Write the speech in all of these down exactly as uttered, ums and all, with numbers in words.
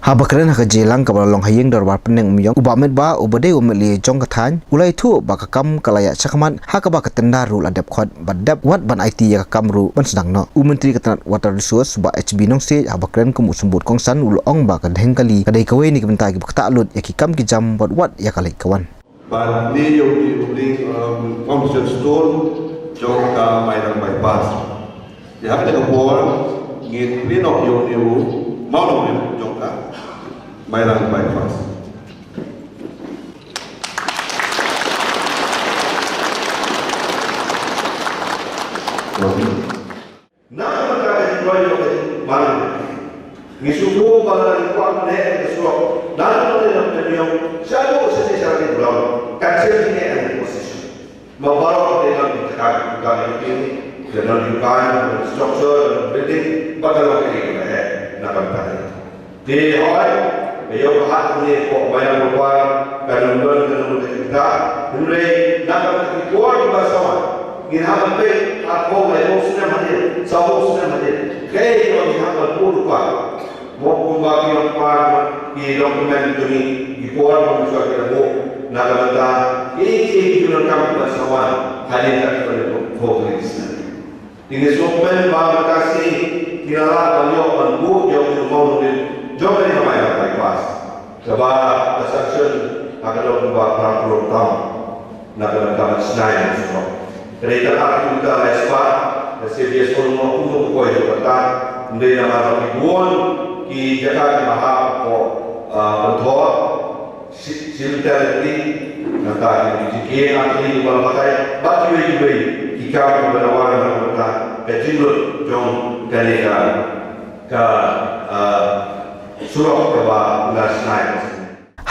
Haba kren ha ka jingïalang kaba la long ha ïing dorbar Pneng Umïong, u Bah Metbah uba dei u M L A jong ka thaiñ u la ïathuh ba ka kam ka la ïaid shakhmat ha kaba ka tender ruh la dep khot bad dep wad ban aiti ïa ka kam ruh ban sdang noh. U Myntri ka tnat Water Resource Bah H B Nongsiej haba kren kum u symbud kongsan u la ong ba ka dheng kali ka dei kawei na ki bynta kiba ktah lut ïa ki kam ki jam bad wat ïa ka leit ka wan. Bad ne ïa une u link, um, foundation stone jong ka Mairang Bypass. Te ha kane ka por ngin plie noh ïa une u mawlong jong ka Mairang Bypass. Na ka bynta ka jingduwai jong ka jingmane, ngi sngewthuh ba lada ngi kwah ban leh ka surok na ka bynta jong ka jingïong, shaduh shisha sha ka jingduwai, kan shem jingeh ha ka position. Ba baroh ka dei ban jaka ka jingduwai, ka jingduwai, structure, building, ba ka long ka jingduwai na ka bynta. Te hooid, ka ïew ka hat hangne hapoh Mairang Bypass kan ym don, kan ym don ka jingkyrpad. Hynrei na ka bynta ki por kiba sa wan, ngin hap ban peit arphew, laiphew snem hadien, sawphew snem hadien, kaei kaba ngin hap ban pynpaw. Mo kumba ki long part ki document jong ngi, ki por ba ngi shu ïa buh na ka bynta kiei kiei ki jingdonkam kiba sa wan hadien ka jingdonkam. Te ngi sngewkmen ba mynta shi ki la lah ban ïoh ban buh ïa u mawlong jong ka Mairang Bypass kaba ka sanction ha ka dor ba phra klur tam na ka bynta ban shna ïa u surok. Ka dei tang ar kilometer lai spah, ka C B S Hall mo kumno ka poi jong kata, ym dei namar ba ki bun ki jaka kiba hap hapoh, ah, Pynthor, Shi-, Shilliang Talley, nangta ki jingkieng artylli kiba la batai bad kiwei kiwei ki kam kiba la wan na ka bynta ka jinglut jong kane ka, ka, ah, surok kaba la shna.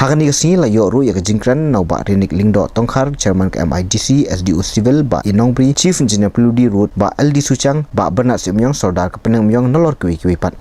Ha kane ka sngi la ïoh ruh ïa ka jingkren na u Bah Rinik Lyngdoh Tongkhar, Chairman ka M I D C, S D O Civil, Bah E Nongbri, Chief Engineer P W D Road, Bah L D Suchang, Bah Bernard Symïong, Sordar ka Pneng Umïong, nalor kiwei kiwei pat.